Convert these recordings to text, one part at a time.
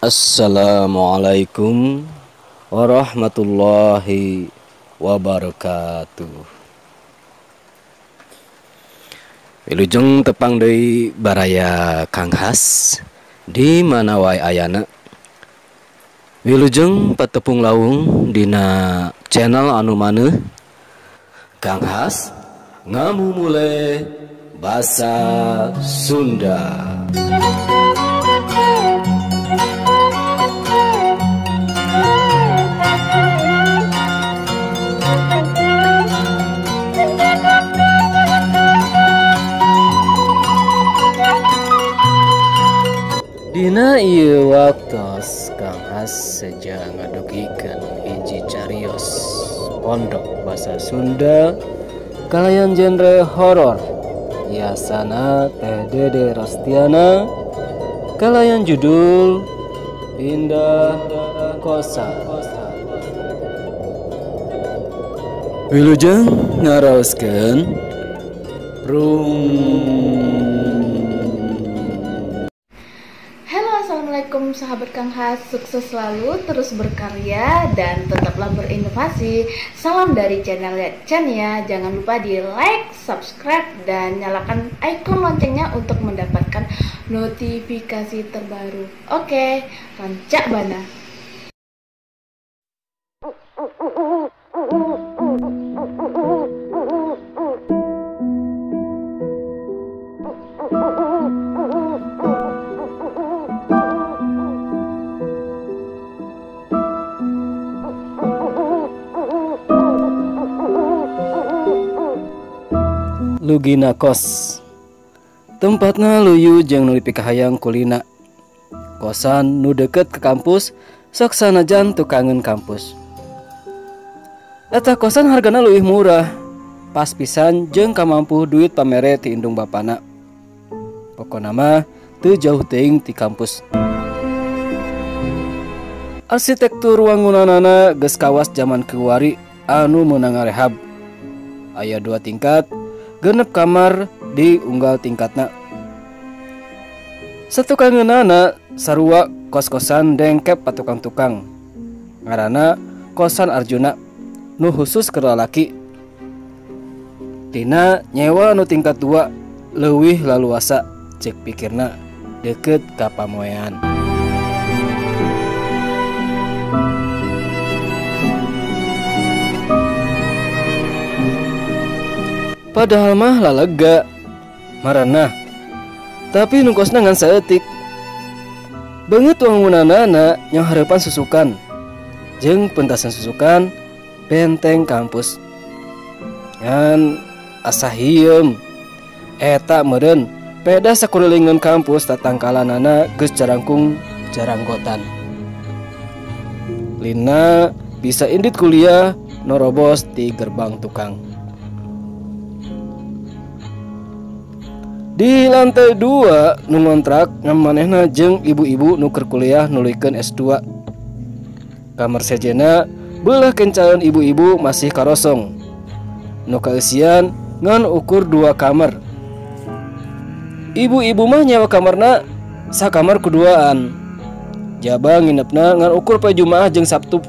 Assalamualaikum warahmatullahi wabarakatuh. Wilujeng tepang deui baraya Kang Has di mana wae ayana. Wilujeng patepung lawung dina channel anu maneuh Kang Has ngamumule basa Sunda. Dina ieu waktos Kang Has seja ngadugikeun hiji carios pondok basa Sunda kalayan genre horor yasana Teh Dede Rostiana kalayan judul Pindah Kosan. Wilujeng ngaraoskeun Assalamualaikum sahabat Kang Has, sukses selalu, terus berkarya dan tetaplah berinovasi. Salam dari channel Chania. Jangan lupa di like, subscribe, dan nyalakan ikon loncengnya untuk mendapatkan notifikasi terbaru. Oke, rancak bana. Lugina kos tempatna luyu jeung nu dipikahayang kulina. Kosan nu deket ke kampus sok sanajan tukangeun kampus. Eta kosan hargana leuwih murah, pas pisan jeung kamampu duit pamere ti indung bapana. Pokona mah teu jauh teuing ti kampus. Arsitektur wangunanana geus kawas jaman kiwari anu meunang ngarehab. Aya 2 tingkat, genep kamar di unggal tingkatna. Satukangeunana sarua kos-kosan dengkep patukang-tukang. Ngaranna Kosan Arjuna nu khusus keur lalaki. Tina nyewa nu tingkat 2 leuwih laluasa cek pikirna deket ka pamoean. Padahal mah lalega maranah, tapi nu kosna ngan saeutik. Beungeut wangunanana nyanghareupan susukan jeung pentasan susukan benteng kampus. Ngan asa hieum eta meureun peda sakulilingan kampus tatangkalanana geus jarangkung jaranggotan. Lina bisa indit kuliah norobos di gerbang tukang. Di lantai 2 nu ngontrak ngamanehna jeung ibu-ibu nu keur kuliah nuluykeun S2. Kamar sejena beulah kencaeun ibu-ibu masih karosong. Nu kaeusian ngan ukur 2 kamar. Ibu-ibu mah nyewa kamarna sakamar kuduaan. Jaba nginepna ngan ukur poe Jumaah jeung Sabtu.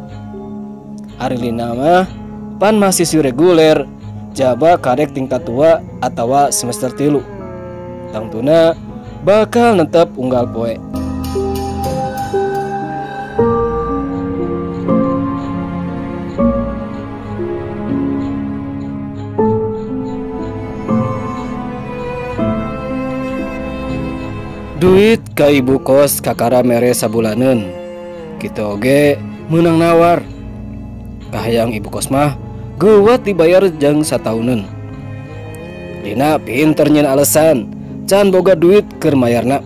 Ari lina mah pan mahasiswi reguler, jaba karek tingkat 2 atawa semester 3. Tangtuna bakal netep unggal poe. Duit ka ibu kos kakara mere sabulaneun. Kitu oge meunang nawar. Kahayang ibu kos mah geuwat dibayar jang satauneun. Lina pinter nyeun alasan can boga duit keur mayarna.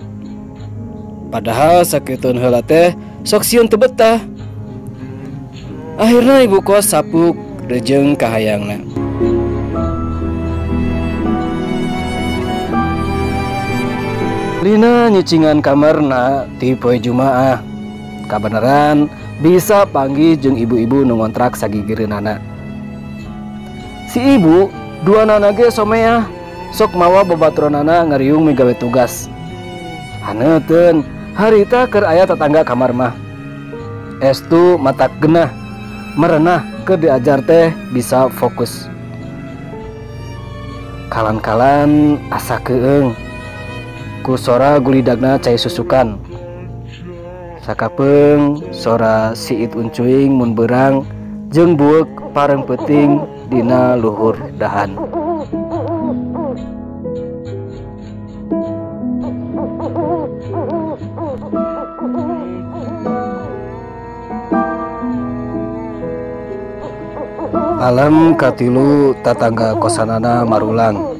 Padahal sakitueun heula teh sok sieun teu betah. Akhirna ibu kos sapuk rejeng kahayangna. Lina nyicingan kamarna ti poe Jumaah. Kabeneran bisa panggih jeung ibu-ibu nu ngontrak sagigireunana. Si ibu duanana ge someah sok mawa babaturanana ngariung migawe tugas. Haneuteun Harita keur aya tetangga kamar mah. Estu matak genah merenah keur diajar teh bisa fokus. Kalan-kalan asa keung ku sora gulidagna cai susukan. Sakapeung sora siit uncuing mun beurang jeung bueuk pareng peuting dina luhur dahan. Malam katilu tatangga kosanana marulang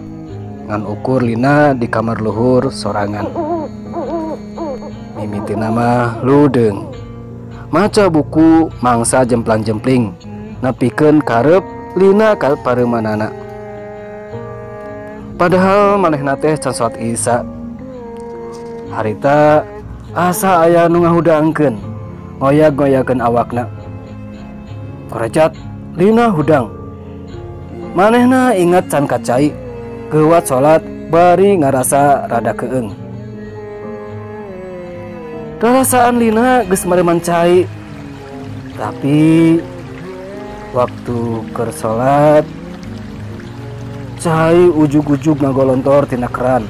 ngan ukur Lina di kamar luhur sorangan. Mimitina mah ludeung maca buku mangsa jemplang-jempling nepikeun karep Lina ka pareumanana. Padahal manehna teh can salat Isya. Harita asa aya nu ngahudangkeun, ngoyag-ngoyagkeun awakna. Korejat Lina hudang. Manehna ingat can kacai, geuwat salat bari ngarasa rada keung. Rarasaan Lina geus mareuman cai. Tapi waktu keur salat cai ujug-ujug ngagolontor tina keran.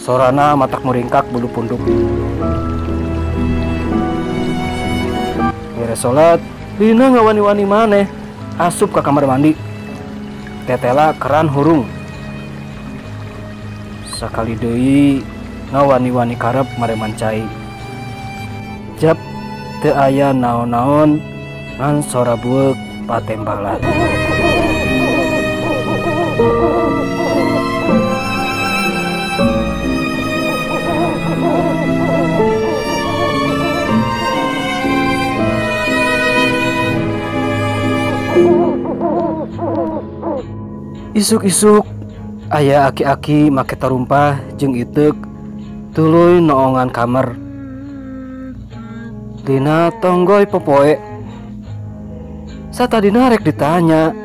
Sorana matak muringkak bulu punduk. Beres salat, Lina ngawani-wani maneh asup ka kamar mandi. Tetela keran hurung. Sakali deui ngawani-wani karep mareman cai. Jap teu aya naon-naon ngan sora bueuk patembalan. Isuk-isuk aya aki-aki make tarumpah jeung iteuk tuluy noongan kamar. Lina tonggoy popoe. Satadina rek ditanya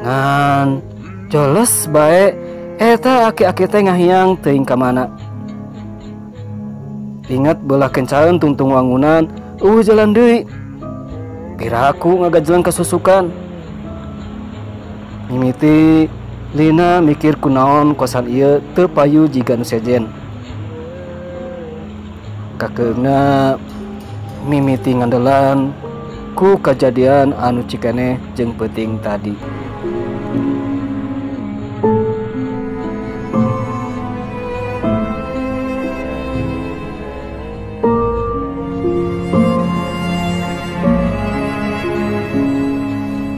ngan jeles bae eta aki-aki teh ngahiang teuing ka mana. Ingat belah kencaeun tungtung wangunan eueuh jalan deui. Piraku ngagajelang kasusukan. Mimiti Lina mikir kunaon kosan ieu teu payu jiga nu sejen. Kakeungna mimiti ngandelan ku kajadian anu cikeneh jeung peuting tadi.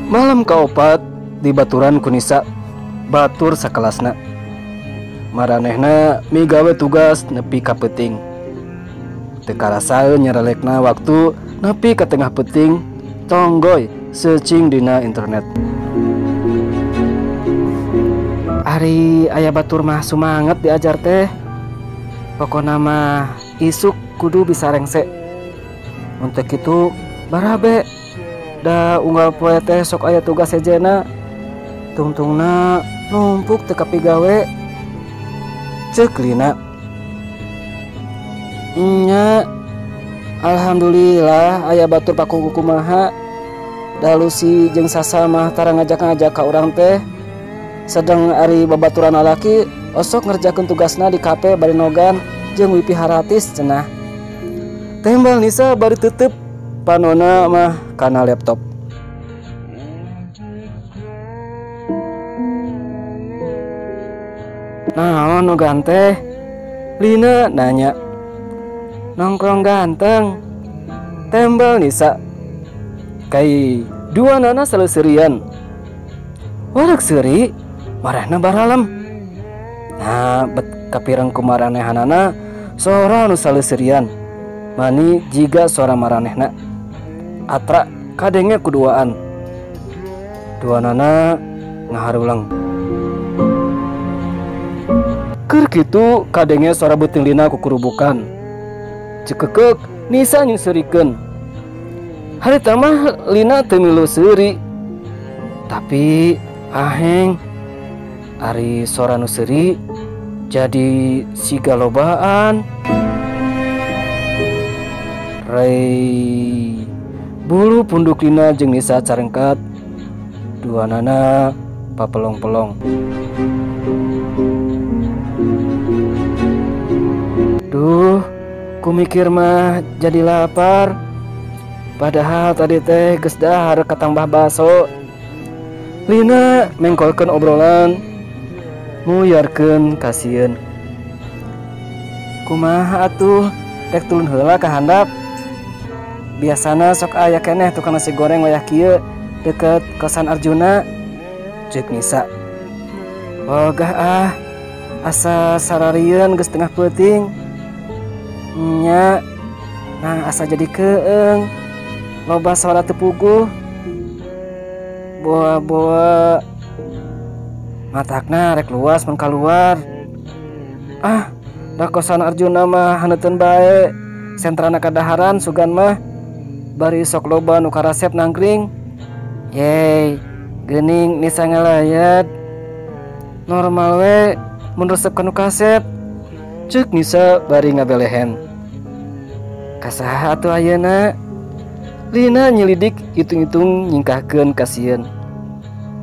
Malam kaopat di baturan kunisa batur sakelasna. Maranehna migawe tugas nepi ka peuting. Teu karasaeun nyarelekna waktu nepi ka tengah peuting tonggoy searching dina internet. Ari aya batur mah sumanget diajar teh. Pokona mah isuk kudu bisa rengse. Mun teu kitu barabe da unggal poe teh sok aya tugas sejena. Tungtungna numpuk teu kapigawe. Ceuk Lina. Nya alhamdulillah aya batur pakuku kumaha. Da Lusi jeung Sasa mah tara ngajak-ngajak ka urang teh. Sedang ari babaturan lalaki osok ngerjakeun tugasna di kafe bari nogan jeung wifi haratis cenah. Tembal Nisa bari tetep panona mah kana laptop. Naon nu ganteh? Lina nanya. Nongkrong ganteng. Tembal Nisa. Kai dua nana seleuserian. Wareg seuri marehna baralem. Nah, bet kapireng ku maranehanana sora nu saleuserian. Mani jiga sora maranehna. Atra kadenge kuduaan. Dua nana ngaharulang. Keur kitu kadenge sora beuteung Lina kukurubukan. Cekekek Nisa nyeuseurikeun. Harita mah Lina teu milu seuri. Tapi aheng ari sora nu seuri jadi siga lobaan. Rei. Bulu punduk Lina jeung Nisa carengkat. Duanana papelong-pelong. Duh, kumikir mah jadi lapar. Padahal tadi teh geus dahar katambah baso. Lina mengkolkeun obrolan, muyarkeun kasieun. Kumaha atuh rek turun heula ka handap. Biasana sok aya keneh tukang nasi goreng wayah kieu deket kosan Arjuna. Ceuk Nisa. Ogah ah, asa sararieun geus tengah peuting. Nya, nah asa jadi keeng. Loba suara teu puguh. Boa-boa matakna rek luas mun kaluar. Ah, da kosan Arjuna mah haneuteun bae. Sentrana kadaharan sugan mah bari sok loba nu karasep nangkring. Yey, geuning Nisa ngalayat. Normal we mun resep ka nu kasep. Ceuk Nisa bari ngabelehen. Kasaha atuh ayeuna? Lina nyelidik hitung-hitung nyingkahkeun kasieun.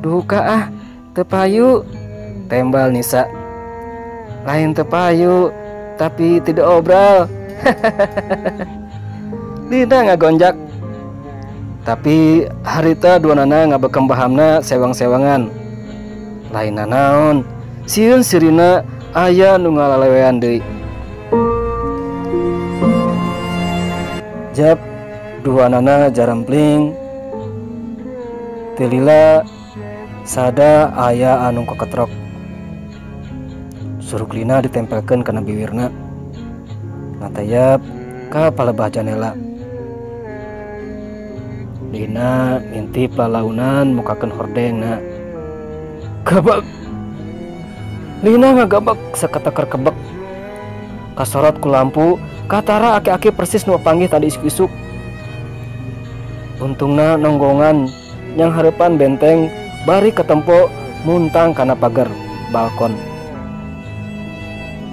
Duka ah, teu payu, tembal Nisa. Lain teu payu, tapi tidak obral. Lina ngagonjak. Tapi harita duanana ngabekem bahamna sewang-sewangan. Lain nanaon, sieun sirina aya nu ngalalewean deui. Jap duanana jarampling. Teu lila sada aya anu koketrok. Suruk Lina ditempelkeun kana biwirna. Natayap ka palebah janela. Lina ngintip lalaunan mukakeun hordengna. Gabak. Lina ngagabak saketeker kebek. Kasorot ku lampu, katara aki-aki persis nu panggih tadi isuk-isuk. Untungna nonggongan yang hareupan benteng bari ketempo muntang kana pagar balkon.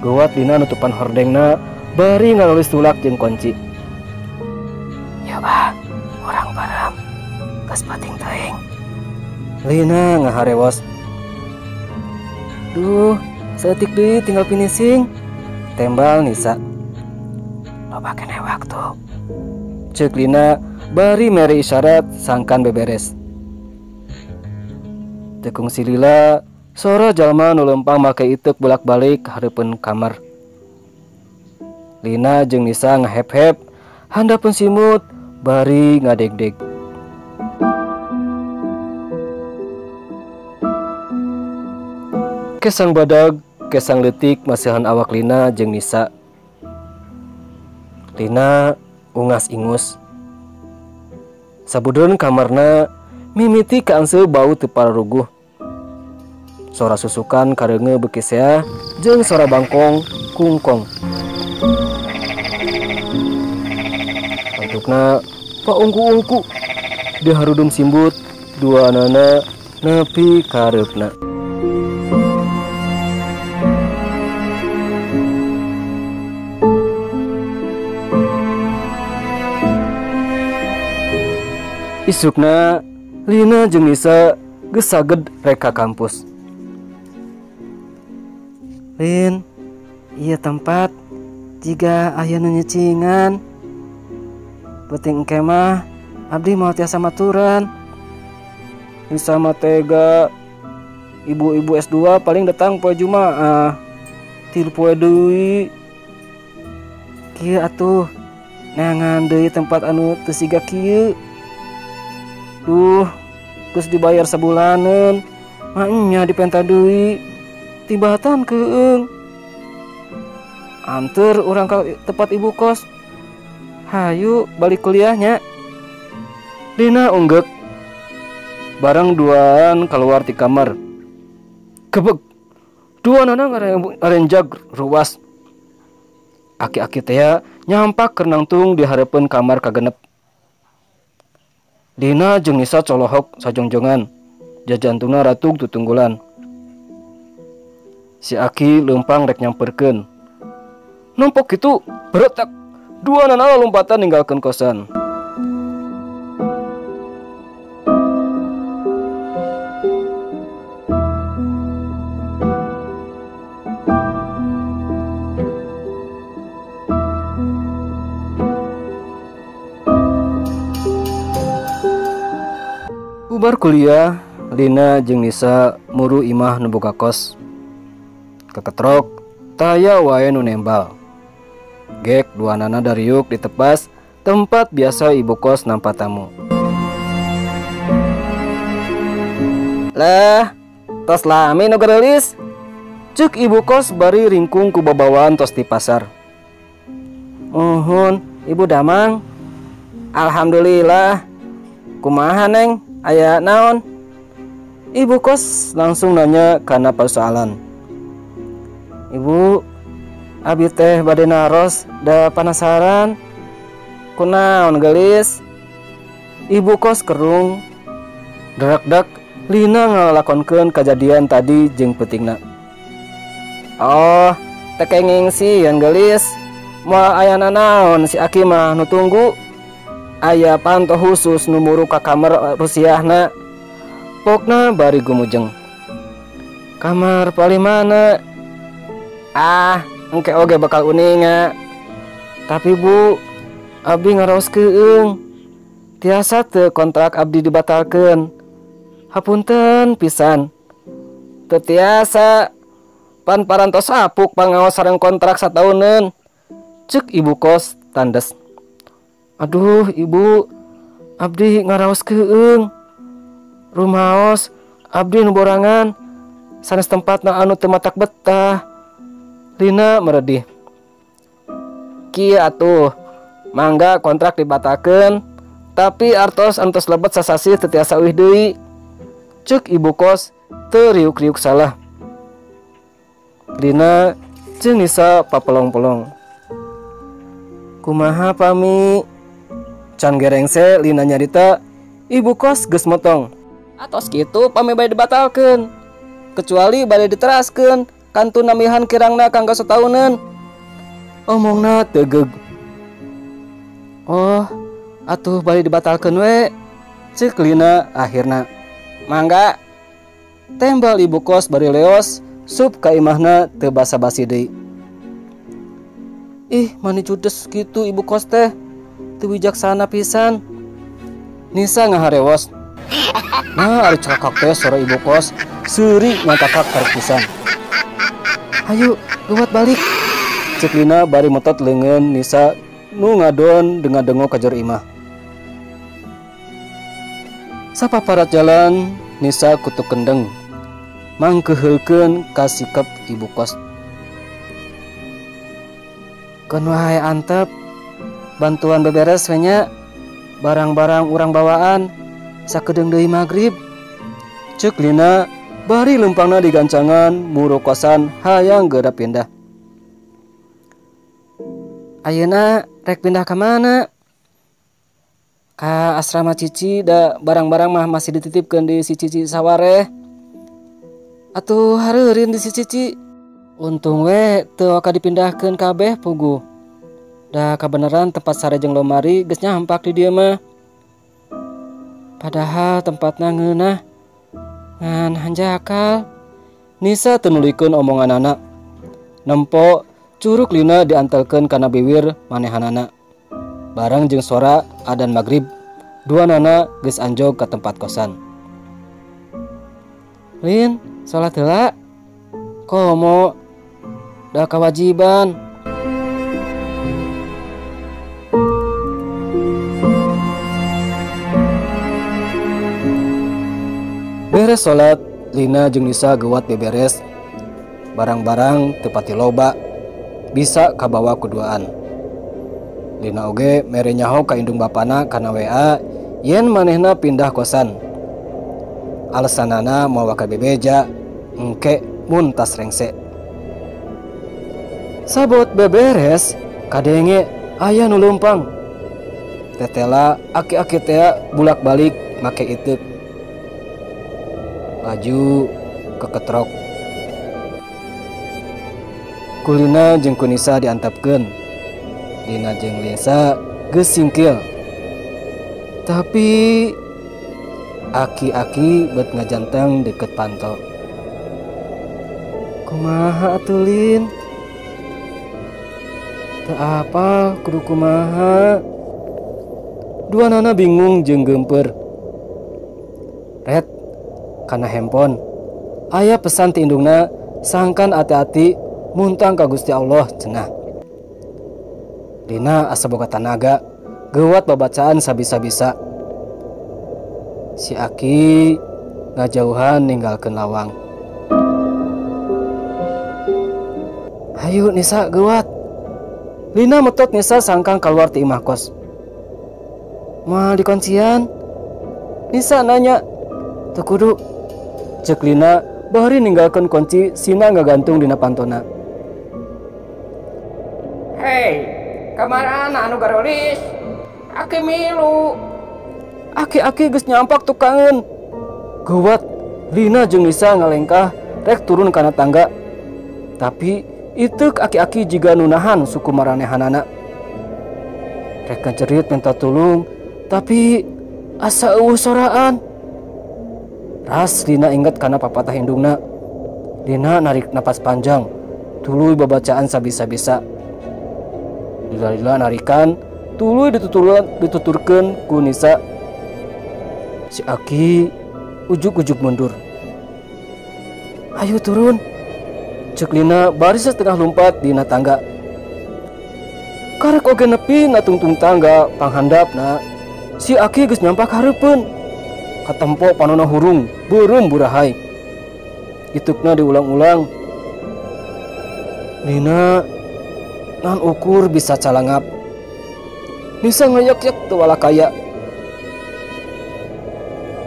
Geuwat Lina nutupan hordengna bari ngalulis tulak jeung kunci. Ya bah, urang param. Geus pating teuing. Lina ngaharewos. Duh, saeutik deui tinggal finishing. Tembal Nisa. Loba keneh waktu. Ceuk Lina bari mere isyarat sangkan beberes. Teu kungsi lila, sora jalma nu leumpang make iteuk bolak-balik hareupeun kamar. Lina jeung Nisa ngahep-hep handapeun simut bari ngadegdeg. Kesang badag, kesang leutik masihan awak Lina jeung Nisa. Lina ungas-ingus. Sabudeun kamarna mimiti kaangse bau teu pararuguh. Sora susukan kareunge beuki seah jeung sora bangkong kungkong. Antukna paungku-ungku diharudum simbut duanana nepi kareupna. Isukna Lina jeung Nisa geus saged rek ka kampus. Lin, ieu tempat jiga aya nu nyicingan. Peuting engke mah abdi moal tiasa maturan. Nisa mah tega. Ibu-ibu S2 paling datang poe Jumaah. 3 poe deui. Kieu atuh neangan deui tempat anu teu siga kieu. Duh, geus dibayar sabulaneun, maenya dipenta deui. Tibatan keung. Anter urang ka tempat ibu kos. Hayu balik kuliahnya. Lina unggek. Bareng duaan keluar ti kamar. Kebek. Duanana ngarenjag ruas. Aki-aki tea nyampak keur nangtung di hareupeun kamar kagenep. Lina jeung Nisa colohok sajongjongan. Jajantungna ratug tutunggulan. Si Aki leumpang rek nyamperkeun. Numpuk kitu beretak. Duanana lompatan ninggalkeun kosan. Bubar kuliah, Lina jeung Nisa muru imah nu boga kos. Keketrok, taya wae nu nembal. Gek duanana dariuk ditepas tempat biasa ibu kos nampa tamu. Lah, tos lami nu geureulis. Cek ibu kos bari ringkung ku babawaan tos di pasar. Uhun, ibu damang. Alhamdulillah. Kumaha neng? Aya naon? Ibu kos langsung nanya karena persoalan. Ibu, abi teh bade naros da penasaran. Kunaon gelis? Ibu kos kerung. Derak-dek Lina ngalakonkeun kajadian tadi jeung peutingna. Oh, teh kenging sieun gelis. Moal aya nanaon si aki mah nu tunggu. Aya panto khusus nu muru ka kamar rusiahna. Pokna bari gumujeng. Kamar paling mana? Ah, engke oge bakal uninga. Tapi bu, abdi ngaraos keung. Tiasa teu kontrak abdi dibatalkeun. Hapunten pisan. Teu tiasa. Pan parantos apuk pangaos sareng kontrak satauneun. Ceuk ibu kos tandes. Aduh ibu, abdi ngaraos keung. Rumaos abdi nu borangan sanes tempatna anu teu matak betah. Lina meredih. Kieu atuh, mangga kontrak dibatalkeun, tapi artos antos lebet sasasih teu tiasa uih deui. Ceuk ibu kos teu riuk-riuk salah. Lina jeung Nisa papelong-pelong. Kumaha pami? Can gerengse Lina nyarita, ibu kos geus motong. Atos kitu pami bade dibatalkeun. Kecuali bade diteraskeun, kantun namihan kirangna kanggo satauneun. Omongna tegeug. Oh, atuh bade dibatalkeun we. Ceuk Lina akhirna. Mangga. Tembal ibu kos bari leos, sup ka imahna teu basa-basi deui. Ih, mani judes kitu ibu kos teh. Teu wijaksana pisan. Nisa ngaharewos. Nah, ari cakak teh sora ibu kos seuri ngangkakak karek pisan. Hayu, geuwat balik. Ceuk Lina bari metot leungeun Nisa nu ngadon denga-dengo ka jero imah. Sapaparat jalan Nisa kutu kendeng mangkeuheulkeun ka sikep ibu kos. Keun wae antep, bantuan beberes we nya, barang-barang urang bawaan sakedeung deui magrib. Ceuk Lina bari leumpangna digancangan muru kosan hayang geura pindah. Ayeuna rek pindah ka mana? Ka asrama Cici, da barang-barang mah masih dititipkeun di si Cici sawareh. Atuh hareureun di si Cici. Untung we teu waka dipindahkeun kabeh puguh. Da kabeneran tempat sare jeung lomari geus nyampak di dieu mah. Padahal tempatna ngeunah ngan hanjakal. Nisa teu nuluykeun omonganana. Nempo curug Lina diantelkeun kana biwir manehanana. Bareng jeung sora adan magrib, duanana geus anjog ka tempat kosan. Lin, salat heula. Komo da kawajiban. Beres salat, Lina jeung Nisa geuwat beberes. Barang-barang teu pati loba, bisa kabawa kuduaan. Lina oge mere nyaho ka indung bapana kana WA yen manehna pindah kosan. Alasanana moal waka bebeja, engke mun tas rengse. Sabot beberes, kadenge aya nu leumpang. Tetela aki-aki tea bulak-balik make iteuk. Laju keketrok. Kulina jeung ku Nisa diantepkeun. Lina jeung Nisa geus singkil. Tapi aki-aki bet ngajanteng deket panto. Kumaha atuh Lin? Teu apa kudu kumaha? Dua nana bingung jeung geumpeur. Red kana handphone aya pesan ti indungna sangkan ati-ati muntang ka Gusti Allah cenah. Lina asa boga tanaga geuwat babacaan sabisa-bisa. Si Aki ngajauhan ninggalkeun lawang. Hayu Nisa geuwat. Lina metot Nisa sangkang keluar ti imah kos. Moal dikoncian? Nisa nanya. Teu kudu. Ceuk Lina bari ninggalkeun kunci sina ngagantung dina pantona. Hei, kamarana anu garolis? Aki milu. Aki-aki geus nyampak tukangeun. Geuwat, Lina jeung Nisa ngalengkah rek turun kana tangga. Tapi iteuk aki-aki jiga nu nahan suku maranehanana. Rek ngajerit minta tulung, tapi asa eueuh soraan. Ras Lina inget kana papatah indungna. Lina narik napas panjang, tuluy babacaan sabisa-bisa. Lila-lila narikan, tuluy dituturkeun ku Nisa. Si Aki ujuk-ujuk mundur. Ayo turun. Ceuk Lina baris setengah lompat dina tangga. Karek oge nepi na tungtung tangga panghandapna. Si Aki geus nyampak hareupeun. Katempo panona hurung, beureum burahay. Itukna diulang-ulang. Lina ngan ukur bisa calangap. Nisa ngayek-yek teu walakaya.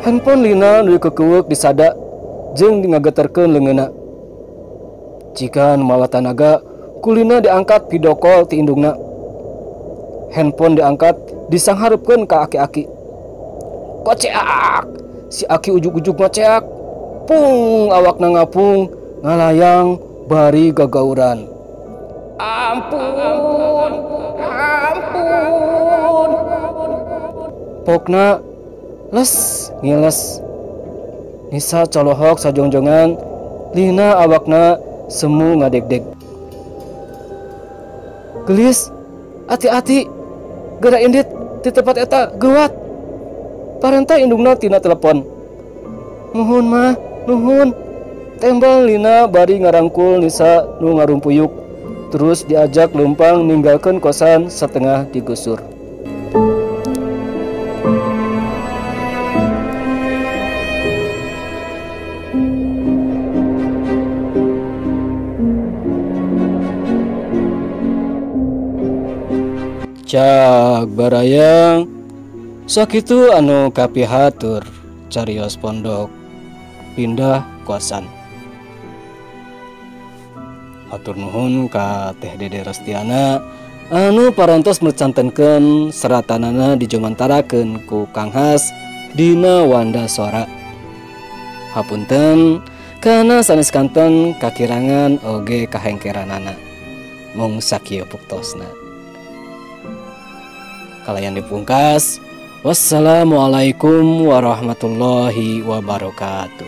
Handphone Lina nu dikekeuweuk disada jeung ngageterkeun leungeunna. Jiga nu mawa tanaga, ku Lina diangkat video call ti indungna. Handphone diangkat disanghareupeun ka aki-aki. Koceak! Si aki ujug-ujug ngoceak. Pung awakna ngapung, ngalayang bari gagauran. Ampun! Ampun! Pokna les ngiles. Nisa colohok sajongjongan, Lina awakna semu ngadegdeg. Gelis, ati-ati, geura indit di tempat eta geuwat. Parentah indungna tina telepon. Nuhun mah, nuhun. Tembal Lina bari ngarangkul Nisa nu ngarumpuyuk. Terus diajak leumpang ninggalkeun kosan setengah digusur. Cak barayang sakitu anu kapihatur carios pondok pindah kosan. Hatur nuhun ka Teh Dede Restiana anu parantos mercantenkeun seratanana dijumantarakeun ku Kang Has dina Wanda Sora. Hapunten kana sanes kanten kakirangan oge kahengkeranana. Mung sakieu puktosna. Kalayan dipungkas. Wassalamualaikum warahmatullahi wabarakatuh.